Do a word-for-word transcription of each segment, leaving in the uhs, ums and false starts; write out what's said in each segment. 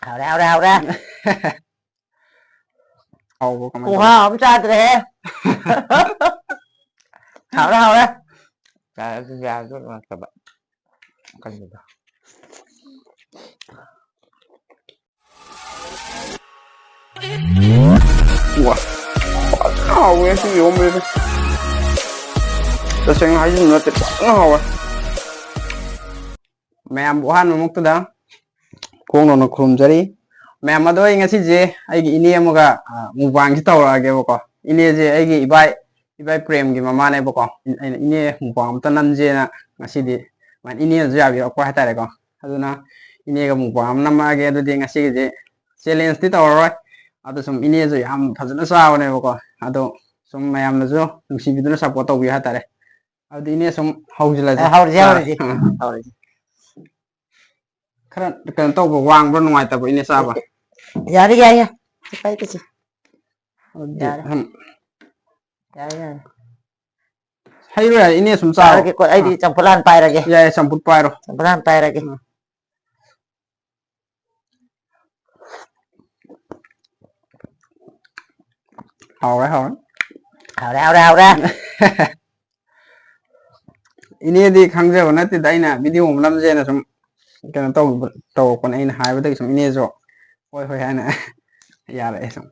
ꯍꯥꯎꯔꯦ, ꯍꯥꯎꯔꯦ, ꯍꯥꯎꯔꯦ꯫ ꯍꯥꯎꯕ꯭ꯔꯣ? ꯀꯃꯥꯏꯅ ꯈꯨꯍꯥꯎ ꯑꯃ ꯆꯥꯗ꯭ꯔꯦꯍꯦ꯫ ꯍꯥꯎꯔꯦ, ꯍꯥꯎꯔꯦ꯫ ꯇꯧꯒꯦ? ꯋꯥ, ꯐꯖꯅ ꯍꯥꯎꯋꯦ ꯉꯁꯤ ꯏꯔꯣꯝꯕꯁꯤꯗꯤ꯫ ꯇꯁꯦꯡꯅ ꯍꯥꯏꯖꯤꯟꯕ ꯅꯠꯇꯦ, ꯐꯖꯅ ꯍꯥꯎꯋꯦ꯫ ꯃꯌꯥꯝꯕꯨ ꯑꯍꯥꯟꯕꯃꯛꯇꯗ ꯈꯣꯡ ꯅꯧꯅ ꯈꯨꯔꯨꯝꯖꯔꯤ꯫ ꯃꯌꯥꯝ ꯑꯗꯣ, ꯑꯩ ꯉꯁꯤꯁꯦ ꯑꯩꯒꯤ ꯏꯅꯦ ꯑꯃꯒ, ꯑ, ꯃꯨꯛꯕꯥꯡꯁꯤ ꯇꯧꯔꯛꯑꯒꯦꯕꯀꯣ꯫ ꯏꯅꯦꯁꯦ ꯑꯩꯒꯤ ꯏꯕꯥꯏ, ꯏꯕꯥꯏ ꯄ꯭ꯔꯦꯝꯒꯤ ꯃꯃꯥꯅꯦꯕꯀꯣ꯫ ꯑꯩꯅ ꯏꯅꯦ ꯃꯨꯛꯕꯥꯡ ꯑꯝꯇ ꯅꯝꯖꯦꯅ ꯉꯁꯤꯗꯤ, ꯏꯅꯦꯅꯁꯨ ꯌꯥꯕꯤꯔꯛꯄ ꯍꯥꯏꯇꯥꯔꯦꯀꯣ꯫ ꯑꯗꯨꯅ ꯏꯅꯦꯒ ꯃꯨꯛꯕꯥꯡ ꯑꯃ ꯅꯝꯃꯛꯑꯒꯦ꯫ ꯑꯗꯨꯗꯤ ꯉꯁꯤꯒꯤꯗꯤ ꯆꯦꯂꯦꯟꯖꯇꯤ ꯇꯧꯔꯔꯣꯏ꯫ ꯑꯗꯣ ꯁꯨꯝ ꯏꯅꯦꯁꯨ ꯌꯥꯝ ꯐꯖꯅ ꯆꯥꯕꯅꯦꯕꯀꯣ꯫ ꯑꯗꯣ ꯁꯨꯝ ꯃꯌꯥꯝꯅꯁꯨ ꯅꯨꯡꯁꯤꯕꯤꯗꯨꯅ ꯁꯞꯄꯣꯔꯠ ꯇꯧꯕꯤꯌꯨ ꯍꯥꯏꯇꯥꯔꯦ꯫ ꯑꯗꯨꯗꯤ ꯏꯅꯦ ꯁꯨꯝ ꯍꯧꯖꯤꯜꯂꯁꯦ꯫ ꯑꯦ, ꯍꯧꯔꯁꯤ, ꯑꯥ, ꯍꯧꯔꯁꯤ꯫ ꯑꯥ꯫ ꯍꯧꯔꯁꯤ꯫ ꯈꯔ ꯀꯩꯅꯣ ꯇꯧꯕ, ꯋꯥꯡꯕ꯭ꯔꯥ ꯅꯨꯡꯉꯥꯏꯇꯕ꯭ꯔꯥ ꯏꯅꯦ ꯆꯥꯕ? ꯌꯥꯔꯦ, ꯌꯥꯏ, ꯌꯥꯏ꯫ ꯀꯩꯁꯨ ꯀꯥꯏꯗꯦ ꯁꯤ꯫ ꯑꯗꯨꯗꯤ ꯌꯥꯔꯦ꯫ ꯁꯨꯝ ꯌꯥꯔꯦ, ꯌꯥꯔꯦ꯫ ꯍꯩꯔꯣ ꯌꯥꯔꯦ, ꯏꯅꯦ ꯁꯨꯝ ꯆꯥꯔꯣ꯫ ꯆꯥꯔꯒꯦꯀꯣ, ꯑꯩꯗꯤ ꯑꯥ꯫ ꯆꯝꯐꯨꯠ ꯍꯥꯟꯅ ꯄꯥꯏꯔꯒꯦ꯫ ꯌꯥꯏ, ꯆꯝꯐꯨꯠ ꯄꯥꯏꯔꯣ꯫ ꯆꯝꯐꯨꯠ ꯍꯥꯟꯅ ꯄꯥꯏꯔꯒꯦ꯫ ꯎꯝ꯫ ꯍꯥꯎꯔꯦ, ꯍꯥꯎꯔꯦ꯫ ꯍꯥꯎꯔꯦ, ꯍꯥꯎꯔꯦ, ꯍꯥꯎꯔꯦ꯫ ꯏꯅꯦꯗꯤ ꯈꯪꯖꯕ ꯅꯠꯇꯦꯗ, ꯑꯩꯅ ꯚꯤꯗꯤꯑꯣ ꯑꯃ ꯅꯝꯖꯦꯅ ꯁꯨꯝ ꯀꯩꯅꯣ ꯇꯧꯕ-, ꯇꯧꯔꯛꯄꯅꯦ꯫ ꯑꯩꯅ ꯍꯥꯏꯕꯗꯒꯤ ꯁꯨꯝ ꯏꯅꯦꯁꯨ ꯍꯣꯏ, ꯍꯣꯏ ꯍꯥꯏꯅ ꯌꯥꯔꯛꯑꯦ ꯁꯨꯝ꯫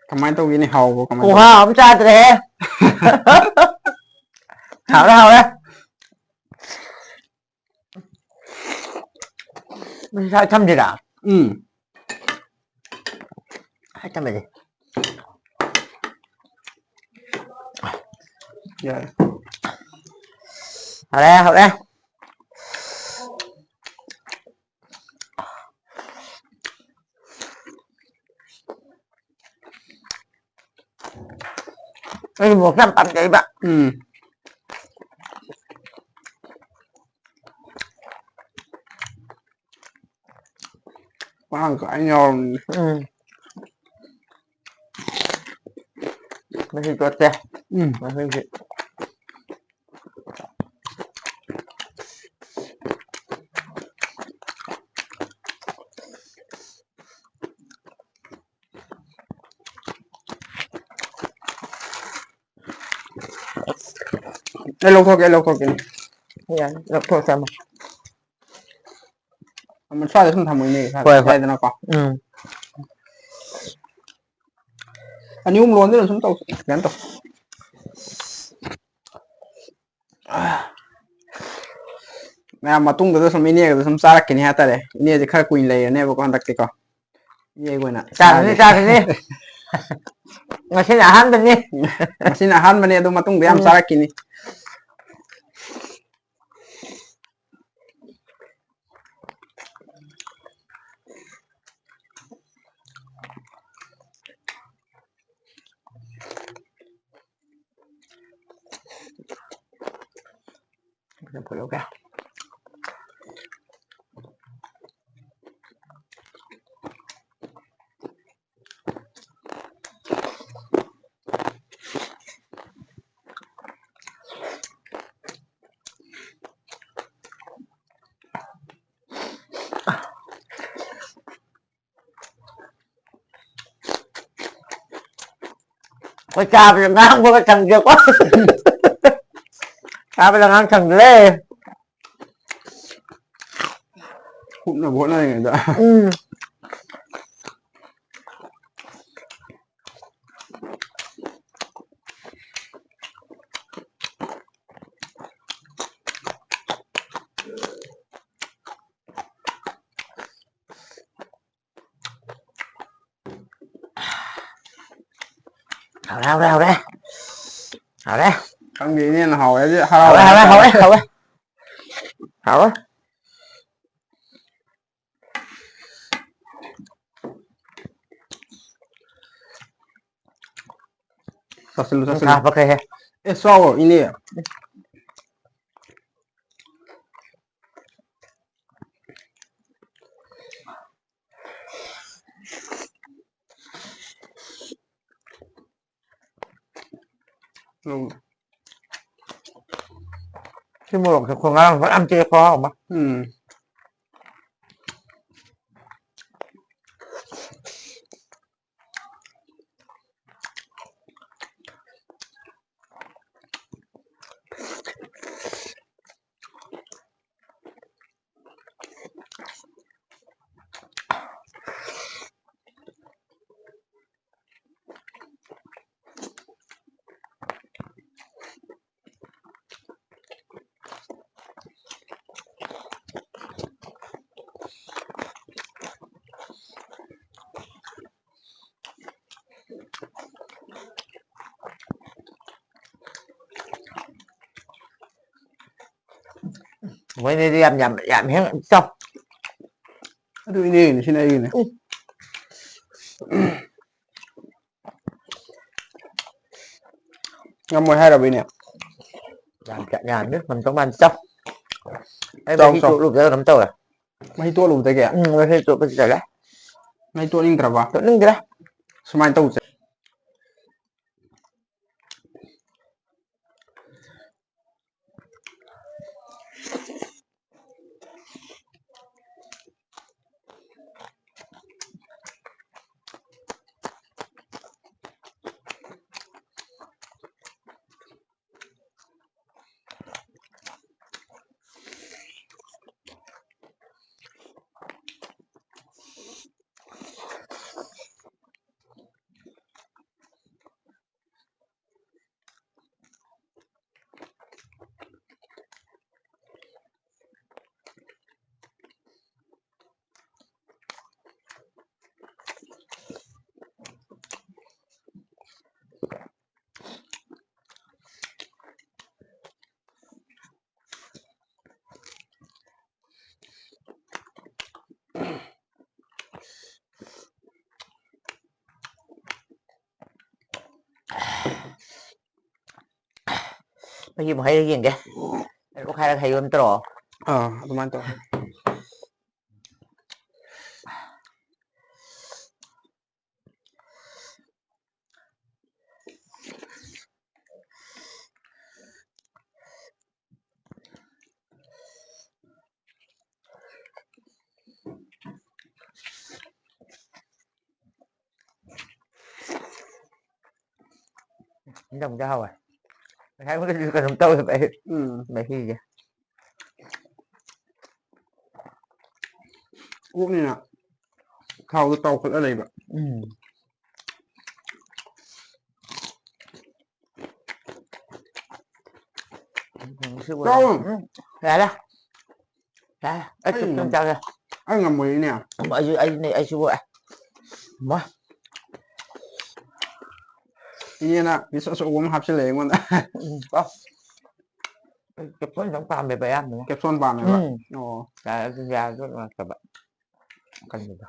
ꯀꯃꯥꯏꯅ ꯇꯧꯒꯦꯅꯦ? ꯍꯥꯎꯕ꯭ꯔꯣ? ꯀꯃꯥꯏꯅ ꯇꯧꯒꯦ? ꯈꯨꯍꯥꯎ ꯑꯃ ꯆꯥꯗ꯭ꯔꯦꯍꯦ꯫ ꯍꯥꯎꯔꯦ, ꯍꯥꯎꯔꯦ꯫ ꯃꯁꯤ ꯁ꯭ꯋꯥꯏ ꯊꯝꯁꯤꯔꯥ? ꯎꯝ꯫ ꯁ꯭ꯋꯥꯏ ꯊꯝꯃꯁꯤ꯫ ꯌꯥꯔꯦ꯫ ꯍꯥꯎꯔꯦ, ꯍꯥꯎꯔꯦ꯫ ꯑꯩ ꯃꯣꯔꯣꯛꯁꯦ ꯌꯥꯝ ꯄꯥꯝꯖꯩꯕ꯫ ꯎꯝ꯫ ꯃꯔꯥꯡ ꯀꯥꯏꯅ ꯌꯥꯎꯔꯕꯅꯤ꯫ ꯎꯝ꯫ ꯃꯍꯤ ꯇꯣꯠꯇꯦ꯫ ꯎꯝ꯫ ꯃꯍꯤꯁꯦ꯫ ꯑꯩ ꯂꯧꯊꯣꯛꯀꯦ, ꯑꯩ ꯂꯧꯊꯣꯛꯀꯦ꯫ ꯌꯥꯅꯤ, ꯂꯧꯊꯣꯛꯑ ꯆꯥꯃꯣ꯫ ꯑꯃ ꯁ꯭ꯋꯥꯏꯗ ꯁꯨꯝ ꯊꯝꯃꯣꯏꯅꯦ, ꯍꯣꯏ, ꯍꯣꯏ꯫ ꯌꯥꯏꯗꯅꯀꯣ꯫ ꯎꯝ꯫ ꯑꯅꯤ ꯑꯍꯨꯝ ꯂꯣꯟꯗꯨꯅ ꯁꯨꯝ ꯇꯧꯁꯤ, ꯀꯩꯅꯣ ꯇꯧ꯫ ꯃꯌꯥꯝ ꯃꯇꯨꯡꯗꯁꯨ ꯁꯨꯝ ꯏꯅꯦꯒꯗ ꯁꯨꯝ ꯆꯥꯔꯛꯈꯤꯅꯤ ꯍꯥꯏꯇꯥꯔꯦ꯫ ꯏꯅꯦꯁꯦ ꯈꯔ ꯀꯨꯏꯅ ꯂꯩꯔꯅꯦꯕꯀꯣ ꯍꯟꯗꯛꯇꯤꯀꯣ꯫ ꯏꯅꯦꯒꯤ ꯑꯣꯏꯅ ꯆꯥꯔꯅꯤ, ꯆꯥꯔꯅꯤ꯫ ꯆꯥꯔꯁꯦ꯫ ꯉꯁꯤꯅ ꯑꯍꯥꯟꯕꯅꯤ꯫ ꯉꯁꯤꯅ ꯑꯍꯥꯟꯕꯅꯦ, ꯑꯗꯣ ꯃꯇꯨꯡꯗ ꯌꯥꯝ ꯎꯝ꯫ ꯆꯥꯔꯛꯈꯤꯅꯤ꯫ ꯐꯖꯅ ꯐꯨꯠꯂꯧꯒꯦ꯫ ꯑꯩꯈꯣꯏ ꯆꯥꯕꯗ ꯉꯥꯡꯕꯒ ꯁꯪꯗꯦꯀꯣ꯫ ꯆꯥꯕꯗ ꯉꯥꯡ ꯁꯪꯗ꯭ꯔꯦ꯫ ꯍꯨꯞꯅꯕ ꯍꯣꯠꯅꯔꯤꯉꯩꯗ꯫ ꯎꯝ꯫ ꯍꯥꯎꯔꯦ, ꯍꯥꯎꯔꯦ, ꯍꯥꯎꯔꯦ꯫ ꯍꯥꯎꯔꯦ꯫ ꯈꯪꯗꯦ, ꯏꯅꯦꯅ ꯍꯥꯎꯔꯦ ꯍꯥꯏꯗꯤ ꯍꯥꯎꯔꯦ, ꯍꯔꯥꯎꯔꯦ ꯍꯥꯎꯔꯦ, ꯍꯥꯏꯇꯥꯔꯦ꯫ ꯍꯥꯎꯔꯦ, ꯍꯥꯎꯔꯦ꯫ ꯍꯥꯎꯔꯦ꯫ ꯆꯥꯁꯤꯜꯂꯨ, ꯅꯪ ꯆꯥꯁꯤꯜꯂꯨ꯫ ꯈꯔ ꯍꯥꯞꯄꯛꯈ꯭ꯔꯦꯍꯦ꯫ ꯑꯦ, ꯆꯥꯎꯋꯣ, ꯏꯅꯦ꯫ ꯎꯝ꯫ ꯁꯤ ꯃꯣꯔꯣꯛꯁꯦ ꯈꯣꯡ ꯉꯥꯡ ꯌꯥꯝ ꯆꯦ ꯈꯣꯡ ꯑꯃ꯫ ꯎꯝ꯫ ꯃꯣꯏꯅꯤꯗꯤ ꯌꯥꯝ, ꯌꯥꯝ, ꯌꯥꯝ ꯍꯦꯟꯅ ꯆꯥꯎ꯫ ꯑꯗꯨ ꯏꯅꯦꯒꯤꯅꯤ, ꯁꯤꯅ ꯑꯩꯒꯤꯅꯦ꯫ ꯎꯝ꯫ ꯉꯝꯃꯣꯏ ꯍꯥꯏꯔꯕ ꯏꯅꯦ? ꯌꯥꯝ ꯆꯥ-, ꯌꯥꯝꯗꯤ ꯉꯝꯗꯧ ꯃꯥꯟꯗꯦ꯫ ꯆꯥꯎ꯫ ꯑꯩ ꯆꯥꯎ, ꯃꯍꯤ ꯆꯥꯎ꯫ ꯇꯣꯠꯂꯨꯕꯗ ꯀꯩꯅꯣꯝ ꯇꯧꯔꯦ꯫ ꯃꯍꯤ ꯇꯣꯠꯂꯨꯕꯗꯒꯤ? ꯎꯝ, ꯃꯍꯤ ꯇꯣꯠꯄꯁꯤ ꯇꯜꯂꯦ꯫ ꯃꯍꯤ ꯇꯣꯠꯅꯤꯡꯗ꯭ꯔꯕ? ꯇꯣꯠꯅꯤꯡꯗ꯭ꯔꯦ꯫ ꯁꯨꯃꯥꯏꯅ ꯇꯧꯁꯦ꯫ ꯃꯍꯤ ꯑꯃꯨꯛ ꯍꯩꯔ ꯌꯦꯡꯒꯦ꯫ ꯇꯔꯨꯛ ꯈꯥꯏꯔꯒ ꯍꯩꯕ ꯑꯃ ꯇꯧꯔꯛꯑꯣ꯫ ꯑꯥ, ꯑꯗꯨꯃꯥꯏꯅ ꯇꯧꯔꯣ꯫ ꯍꯟꯗꯛ ꯑꯃꯨꯛꯇ ꯍꯥꯎꯋꯦ꯫ ꯉꯁꯥꯏ ꯑꯃꯨꯛꯀꯁꯨ ꯀꯩꯅꯣꯝ ꯇꯧꯋꯦꯕ ꯑꯩ ꯎꯝ꯫ ꯃꯍꯤꯁꯦ꯫ ꯀꯣꯛꯅꯤꯅ ꯊꯥꯎꯗꯣ ꯇꯥꯎꯈꯠꯂ ꯂꯩꯕ꯫ ꯎꯝ꯫ ꯁꯤꯕꯨ ꯆꯥꯎ꯫ ꯎꯝ, ꯌꯥꯔꯦ꯫ ꯌꯥꯔꯦ꯫ ꯑꯩ ꯑꯩ ꯆꯨꯞꯇꯅ ꯉꯝ-, ꯆꯥꯒꯦ꯫ ꯑꯩ ꯉꯝꯃꯣꯏ ꯏꯅꯦ꯫ ꯑꯩꯁꯨ, ꯑꯩꯅꯦ, ꯑꯩꯁꯨ, ꯑꯦ꯫ ꯃꯥ꯫ ꯏꯅꯦꯅ piece ꯑꯆꯧꯕ ꯑꯃ ꯍꯥꯞꯆꯤꯜꯂꯛꯑꯦ ꯑꯩꯉꯣꯟꯗ꯫ ꯎꯝ, ꯆꯥꯎ꯫ ꯑꯩ ꯀꯦꯞꯁꯣꯟꯗꯪ ꯄꯥꯝꯃꯦꯕ ꯑꯌꯥꯝꯕꯅ꯫ ꯀꯦꯞꯁꯣꯟ ꯄꯥꯝꯃꯦꯕ? ꯎꯝ꯫ ꯑꯣ꯫ ꯌꯥꯔꯦ, ꯑꯗꯨ ꯌꯥꯔꯦ, ꯑꯗꯨ ꯅꯨꯡꯉꯥꯏꯇꯕ꯫ ꯀꯩꯅꯣꯗꯣ꯫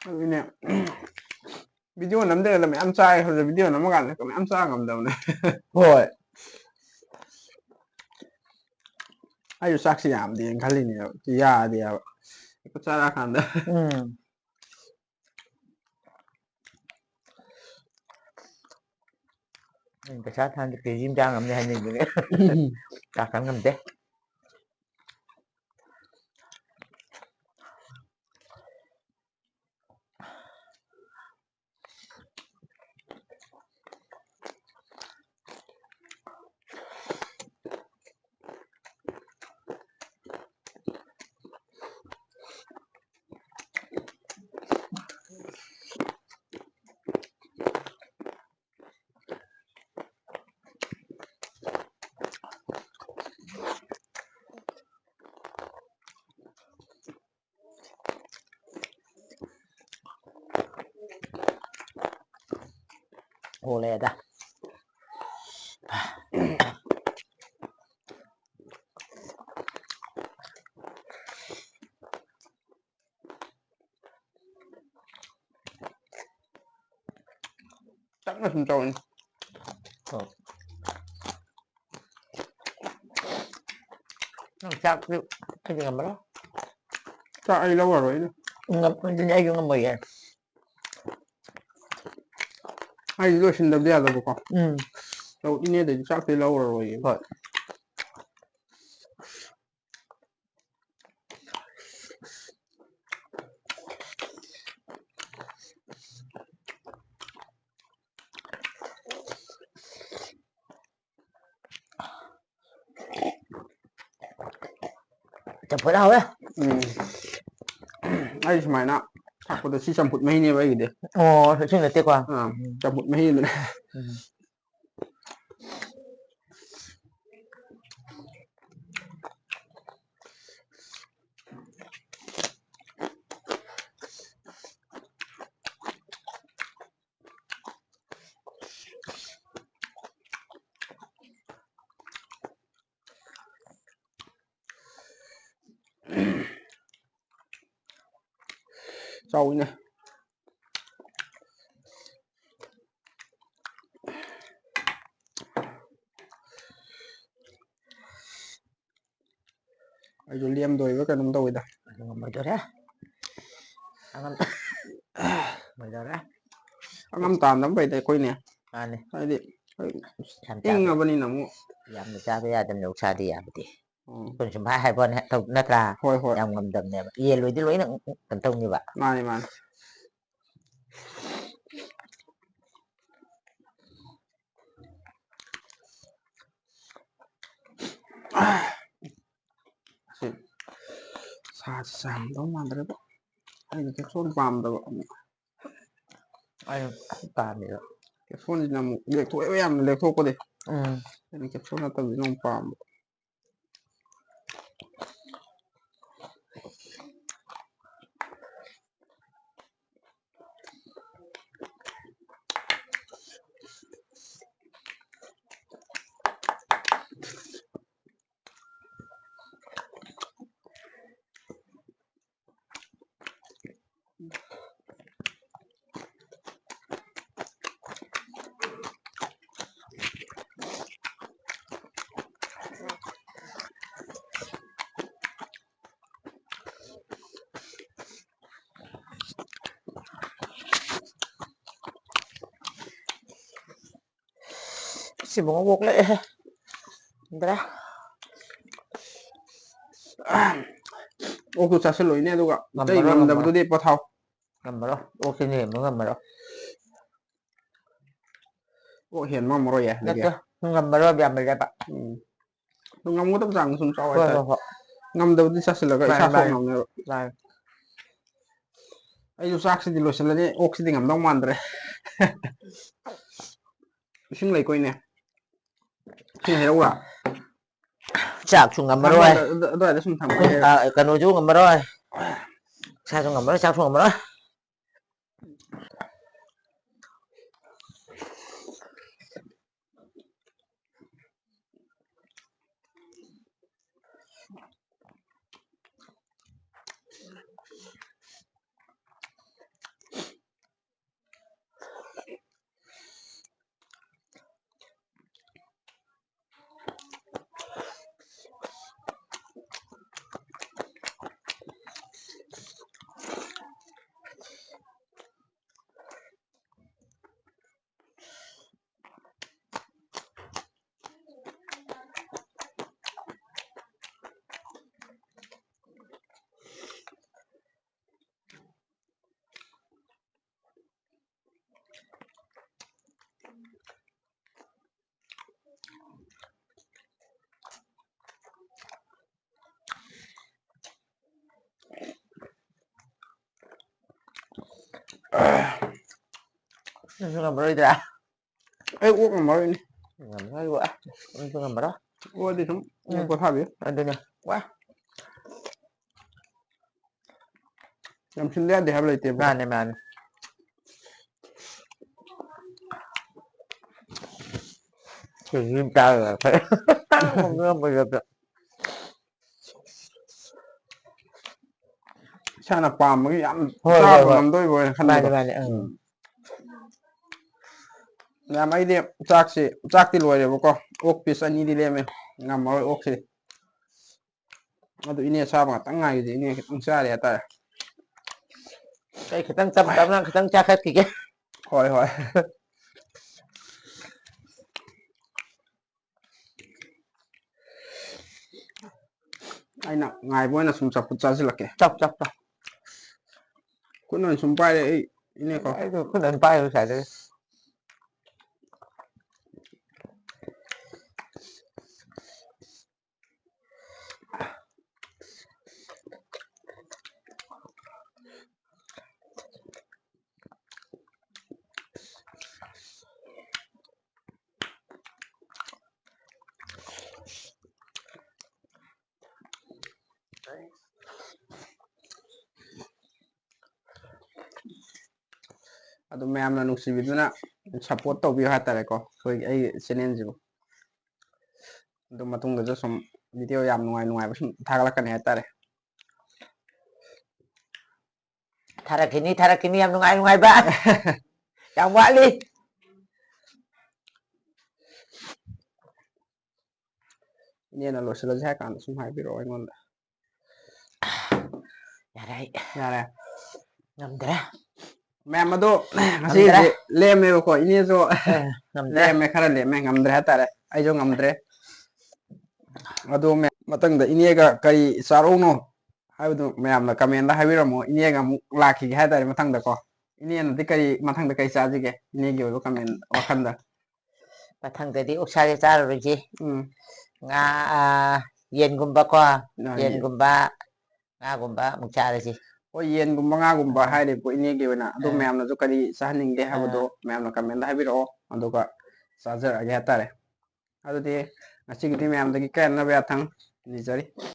ꯑꯗꯨꯅꯦ꯫ Video ꯅꯝꯗ꯭ꯔꯒꯅ ꯃꯌꯥꯝ ꯆꯥꯏ, ꯍꯧꯖꯤꯛ video ꯅꯝꯃꯀꯥꯟꯗ ꯃꯌꯥꯝ ꯆꯥ ꯉꯝꯗꯕꯅꯦ꯫ ꯍꯣꯏ꯫ ꯑꯩꯁꯨ ꯆꯥꯛꯁꯤ ꯌꯥꯝꯗꯦꯅ ꯈꯜꯂꯤꯅꯦꯕ꯫ ꯌꯥꯗꯦꯕ꯫ ꯍꯦꯛꯇ ꯆꯥꯔꯛꯑꯀꯥꯟꯗ꯫ ꯎꯝ꯫ ꯎꯝ, ꯄꯩꯁꯥ ꯊꯥꯟꯗꯤ ꯀꯦꯖꯤ ꯑꯃ ꯆꯥ ꯉꯝꯅꯤ ꯍꯥꯏꯅꯤꯡꯕꯅꯦ꯫ ꯆꯥ ꯀꯟ ꯉꯝꯗꯦ꯫ ꯑꯣ, ꯂꯩꯔꯦꯗ꯫ ꯇꯞꯅ ꯁꯨꯝ ꯆꯥꯎꯅꯤ꯫ ꯅꯪ ꯆꯥꯛꯇꯤ ꯑꯩꯗꯤ ꯉꯝꯃꯔꯣꯏ꯫ ꯆꯥꯛ ꯑꯩ ꯂꯧꯔꯔꯣꯏꯗ꯫ ꯉꯝ-, ꯑꯗꯨꯅꯦ ꯑꯩꯁꯨ ꯉꯝꯃꯣꯏꯌꯦ꯫ ꯑꯩꯗꯤ ꯂꯣꯏꯁꯤꯟꯗꯕꯗꯤ ꯌꯥꯗꯕꯀꯣ꯫ ꯎꯝ꯫ ꯂꯧ ꯏꯅꯦꯗꯩꯗꯤ ꯆꯥꯛꯇꯤ ꯂꯧꯔꯔꯣꯏꯌꯦ꯫ ꯍꯣꯏ꯫ ꯆꯝꯐꯨꯠ ꯍꯥꯎꯋꯦ꯫ ꯎꯝ꯫ ꯑꯩ ꯁꯨꯃꯥꯏꯅ ꯊꯛꯄꯗ ꯁꯤ ꯆꯝꯐꯨꯠ ꯃꯍꯤꯅꯦꯕ ꯑꯩꯒꯤꯗꯤ꯫ ꯑꯣ, ꯏꯁꯤꯡ ꯅꯠꯇꯦꯀꯣ꯫ ꯑꯥ, ꯆꯝꯐꯨꯠ ꯃꯍꯤꯗꯨꯅꯦ꯫ ꯎꯝ꯫ ꯆꯥꯎꯏꯅꯦ꯫ ꯑꯩꯁꯨ ꯂꯦꯝꯗꯣꯏꯕ ꯀꯩꯅꯣꯝ ꯇꯧꯋꯤꯗ꯫ ꯑꯗꯨ ꯉꯝꯃꯣꯏꯗꯣꯔꯦ꯫ ꯑꯉꯝ-, ꯉꯝꯃꯣꯏꯗꯣꯔꯦ꯫ ꯑꯉꯝ ꯇꯥꯟꯗꯕ ꯐꯩꯗ ꯑꯩꯈꯣꯏꯅꯦ꯫ ꯃꯥꯅꯦ꯫ ꯍꯥꯏꯗꯤ ꯌꯥꯝ ꯆꯥꯕ, ꯏꯪꯉꯕꯅꯤꯅ ꯑꯃꯨꯛ꯫ ꯌꯥꯝꯅ ꯆꯥꯕ ꯌꯥꯗꯕꯅꯤ, ꯂꯧꯁꯥꯗꯤ ꯌꯥꯕꯗꯤ꯫ ꯎꯝ꯫ ꯑꯩꯈꯣꯏꯅ ꯁꯨꯝ ꯍꯥꯏ ꯍꯥꯏꯕ ꯋꯥꯅꯤ, ꯇꯧ-, ꯅꯠꯇ꯭ꯔꯥ? ꯍꯣꯏ, ꯍꯣꯏ꯫ ꯌꯥꯝ ꯉꯝꯗꯕꯅꯦꯕ꯫ ꯌꯦꯟ ꯂꯣꯏꯗꯤ ꯂꯣꯏꯅ ꯀꯩꯅꯣ ꯇꯧꯅꯤꯕ꯫ ꯃꯥꯅꯤ, ꯃꯥꯅꯤ꯫ ꯁꯤ ꯁꯥꯁꯤ ꯆꯥꯝꯗꯧ ꯃꯥꯟꯗ꯭ꯔꯦꯕ꯫ ꯑꯩꯅ ꯀꯦꯞꯁꯣꯟ ꯄꯥꯝꯗꯕ꯫ ꯑꯩꯅ ꯄꯥꯝꯃꯤꯕ꯫ ꯀꯦꯞꯁꯣꯟꯁꯤꯅ ꯑꯃꯨꯛ ꯂꯦꯛꯊꯣꯛꯑꯦꯕ, ꯌꯥꯝꯅ ꯂꯦꯛꯊꯣꯛꯄꯗꯤ꯫ ꯎꯝ꯫ ꯑꯩꯅ ꯀꯦꯞꯁꯣꯟ ꯅꯠꯇꯕꯁꯤꯅ ꯑꯃꯨꯛ ꯄꯥꯝꯕ꯫ ꯁꯤꯕꯨ ꯑꯃꯨꯛ ꯑꯣꯛꯂꯛꯑꯦꯍꯦ꯫ ꯏꯟꯗ꯭ꯔꯥ꯫ ꯑꯣꯛꯇꯨ ꯆꯥꯁꯤꯜꯂꯣꯏꯅꯦ ꯑꯗꯨꯒ ꯑꯇꯩ ꯉꯝꯃꯔꯣꯏ, ꯉꯝꯗꯕꯗꯨꯗꯤ ꯄꯣꯊꯥꯎ꯫ ꯉꯝꯃꯔꯣꯏ, ꯑꯣꯛꯁꯤ ꯂꯦꯝꯕ ꯉꯝꯃꯔꯣꯏ꯫ ꯑꯣꯛ ꯍꯦꯟꯕ ꯉꯝꯃꯔꯣꯏꯌꯦ ꯑꯗꯨꯗꯤ꯫ ꯅꯠꯇꯦ, ꯉꯝꯃꯔꯣꯏ ꯌꯥꯝ ꯂꯩꯔꯦꯕ꯫ ꯎꯝ꯫ ꯑꯗꯨ ꯉꯝꯒꯗꯕ ꯆꯥꯡꯗ ꯁꯨꯝ ꯆꯥꯎ ꯍꯣꯏ ꯍꯥꯏꯇꯥꯔꯦ꯫ ꯍꯣꯏ ꯍꯣꯏ꯫ ꯉꯝꯗꯕꯗꯤ ꯆꯥꯁꯤꯜꯂꯒ ꯏꯁꯥ ꯃꯥꯅꯤ, ꯃꯥꯅꯤ꯫ ꯁꯣꯛꯅꯕꯅꯦꯕ꯫ ꯃꯥꯅꯤ꯫ ꯑꯩꯁꯨ ꯆꯥꯛꯁꯤꯗꯤ ꯂꯣꯏꯁꯤꯜꯂꯅꯤ, ꯑꯣꯛꯁꯤꯗꯤ ꯉꯝꯗꯧ ꯃꯥꯟꯗ꯭ꯔꯦ꯫ ꯏꯁꯤꯡ ꯂꯩꯀꯣꯏꯅꯦ꯫ ꯏꯁꯤꯡ ꯍꯩꯔꯧꯔꯥ? ꯆꯥꯛꯁꯨ ꯉꯝꯃꯔꯣꯏ꯫ ꯊꯝꯃꯣ, ꯑꯗꯨ-, ꯑꯗꯨꯋꯥꯏꯗ ꯁꯨꯝ ꯊꯝꯃꯣ꯫ ꯑ, ꯀꯩꯅꯣꯁꯨ ꯉꯝꯃꯔꯣꯏ꯫ ꯏꯁꯥꯁꯨ ꯉꯝꯃꯔꯣꯏ, ꯆꯥꯛꯁꯨ ꯉꯝꯃꯔꯣꯏ꯫ ꯅꯪꯁꯨ ꯉꯝꯃꯔꯣꯏꯗ꯭ꯔꯥ? ꯑꯩ ꯑꯣꯛ ꯉꯝꯃꯔꯣꯏꯅꯦ꯫ ꯉꯝꯃꯔꯣꯏ, ꯋꯥ꯫ ꯅꯪꯁꯨ ꯉꯝꯃꯔꯣꯏ꯫ ꯑꯣꯛꯑꯗꯤ ꯁꯨꯝ ꯎꯝ꯫ ꯄꯣꯊꯥꯕꯤꯌꯨ꯫ ꯑꯗꯨꯅꯦ꯫ ꯋꯥ꯫ ꯌꯥꯝ ꯁꯤꯟꯕ ꯌꯥꯗꯦ ꯍꯥꯏꯕ ꯂꯩꯇꯦꯕ꯫ ꯃꯥꯅꯦ, ꯃꯥꯅꯦ꯫ ꯀꯦꯖꯤ ꯑꯃ ꯆꯥꯔꯒ ꯉꯝꯃꯣꯏꯗꯕꯗ꯫ ꯏꯁꯥꯅ ꯄꯥꯝꯕꯒꯤ ꯌꯥꯝ ꯍꯣꯏ, ꯍꯣꯏ, ꯆꯥꯕ ꯍꯣꯏ꯫ ꯉꯝꯗꯣꯏꯕ ꯑꯣꯏꯅ ꯃꯥꯅꯦ, ꯈꯟꯕꯗꯣ꯫ ꯃꯥꯅꯦ, ꯑꯪ꯫ ꯎꯝ꯫ ꯃꯌꯥꯝ, ꯑꯩꯗꯤ ꯆꯥꯛꯁꯤ, ꯆꯥꯛꯇꯤ ꯂꯣꯏꯔꯦꯕꯀꯣ꯫ ꯑꯣꯛ piece ꯑꯅꯤꯗꯤ ꯂꯦꯝꯃꯦ꯫ ꯉꯝꯃꯔꯣꯏ ꯑꯣꯛꯁꯤ꯫ ꯑꯗꯨ ꯏꯅꯦ ꯆꯥꯕ ꯉꯥꯛꯇꯪ ꯉꯥꯏꯔꯤꯗꯤ ꯏꯅꯦ ꯈꯤꯇꯪ ꯆꯥꯔꯤ ꯍꯥꯏꯇꯥꯔꯦ꯫ ꯑꯩ ꯈꯤꯇꯪ ꯇꯞ ꯇꯞꯅ ꯈꯤꯇꯪ ꯆꯥꯈꯠꯈꯤꯒꯦ꯫ ꯍꯣꯏ, ꯍꯣꯏ꯫ ꯑꯩꯅ ꯉꯥꯏꯕ ꯑꯣꯏꯅ ꯁꯨꯝ ꯆꯝꯐꯨꯠ ꯆꯥꯁꯤꯜꯂꯛꯀꯦ꯫ ꯆꯞ ꯆꯞ ꯆꯞ꯫ ꯈꯨꯠꯅ ꯑꯣꯏꯅ ꯁꯨꯝ ꯄꯥꯏꯔꯦ ꯑꯩ, ꯏꯅꯦꯀꯣ꯫ ꯑꯩꯁꯨ ꯈꯨꯠꯅ ꯑꯗꯨꯝ ꯄꯥꯏꯔꯦ ꯉꯁꯥꯏꯗꯒꯤ꯫ ꯑꯗꯨ ꯃꯌꯥꯝꯅ ꯅꯨꯡꯁꯤꯕꯤꯗꯨꯅ support ꯇꯧꯕꯤꯌꯨ ꯍꯥꯏꯇꯥꯔꯦꯀꯣ, ꯑꯩꯈꯣꯏꯒꯤ, ꯑꯩꯒꯤ channelꯁꯤꯕꯨ꯫ ꯑꯗꯨ ꯃꯇꯨꯡꯗꯁꯨ ꯁꯨꯝ video ꯌꯥꯝ ꯅꯨꯡꯉꯥꯏ ꯅꯨꯡꯉꯥꯏꯕ ꯁꯨꯝ ꯊꯥꯒꯠꯂꯛꯀꯅꯤ ꯍꯥꯏꯇꯥꯔꯦ꯫ ꯊꯥꯔꯛꯈꯤꯅꯤ, ꯊꯥꯔꯛꯈꯤꯅꯤ, ꯌꯥꯝ ꯅꯨꯡꯉꯥꯏ ꯅꯨꯡꯉꯥꯏꯕ꯫ ꯌꯥꯝ ꯋꯥꯠꯂꯤ꯫ ꯏꯅꯦꯅ ꯂꯣꯏꯁꯤꯜꯂꯁꯦ ꯍꯥꯏ ꯀꯥꯟꯗ ꯁꯨꯝ ꯍꯥꯏꯕꯤꯔꯛꯑꯣ ꯑꯩꯉꯣꯟꯗ꯫ ꯌꯥꯔꯦ, ꯑꯩ ꯌꯥꯔꯦ꯫ ꯉꯝꯗ꯭ꯔꯦ꯫ ꯃꯌꯥꯝ ꯑꯗꯣ ꯉꯁꯤꯒꯤꯗꯤ ꯂꯦꯝꯃꯦꯕꯀꯣ, ꯏꯅꯦꯁꯨ ꯑꯦ, ꯉꯝꯗ꯭ꯔꯦ꯫ ꯂꯦꯝꯃꯦ, ꯈꯔ ꯂꯦꯝꯃꯦ, ꯉꯝꯗ꯭ꯔꯦ ꯍꯥꯏꯇꯥꯔꯦ, ꯑꯩꯁꯨ ꯉꯝꯗ꯭ꯔꯦ꯫ ꯑꯗꯣ ꯃꯌꯥꯝ ꯃꯊꯪꯗ ꯏꯅꯦꯒ ꯀꯔꯤ ꯆꯥꯔꯧꯅꯣ ꯍꯥꯏꯕꯗꯨ ꯃꯌꯥꯝꯅ commentꯗ ꯍꯥꯏꯕꯤꯔꯝꯃꯣ, ꯏꯅꯦꯒ ꯑꯃꯨꯛ ꯂꯥꯛꯈꯤꯒꯦ ꯍꯥꯏꯇꯥꯔꯦ ꯃꯊꯪꯗꯀꯣ꯫ ꯏꯅꯦꯅꯗꯤ ꯀꯔꯤ, ꯃꯊꯪꯗ ꯀꯔꯤ ꯆꯥꯁꯤꯒꯦ, ꯏꯅꯦꯒꯤ ꯑꯣꯏꯕ comment ꯋꯥꯈꯜꯗ? ꯃꯊꯪꯗꯗꯤ ꯑꯣꯛꯁꯥꯁꯦ ꯆꯥꯔꯔꯣꯏꯁꯤ꯫ ꯎꯝ꯫ ꯉꯥ, ꯑ, ꯌꯦꯟꯒꯨꯝꯕꯀꯣ, ꯌꯥꯏꯌꯦ꯫ ꯌꯦꯟꯒꯨꯝꯕ, ꯉꯥꯒꯨꯝꯕ ꯑꯃꯨꯛ ꯆꯥꯔꯁꯤ꯫ ꯍꯣꯏ, ꯌꯦꯟꯒꯨꯝꯕ, ꯉꯥꯒꯨꯝꯕ ꯑꯥ꯫ ꯍꯥꯏꯔꯤꯕ ꯏꯅꯦꯒꯤ ꯑꯣꯏꯅ꯫ ꯑꯗꯣ ꯑꯥ꯫ ꯃꯌꯥꯝꯅꯁꯨ ꯀꯔꯤ ꯆꯥꯍꯟꯅꯤꯡꯒꯦ ꯍꯥꯏꯕꯗꯣ ꯑꯥ꯫ ꯃꯌꯥꯝꯅ commentꯗ ꯍꯥꯏꯕꯤꯔꯛꯑꯣ, ꯑꯗꯨꯒ ꯆꯥꯖꯔꯛꯑꯒꯦ ꯍꯥꯏꯇꯥꯔꯦ꯫ ꯑꯗꯨꯗꯤ ꯉꯁꯤꯒꯤꯗꯤ ꯃꯌꯥꯝꯗꯒꯤ ꯀꯥꯏꯅꯅꯕ ꯌꯥꯊꯪ ꯅꯤꯖꯔꯤ꯫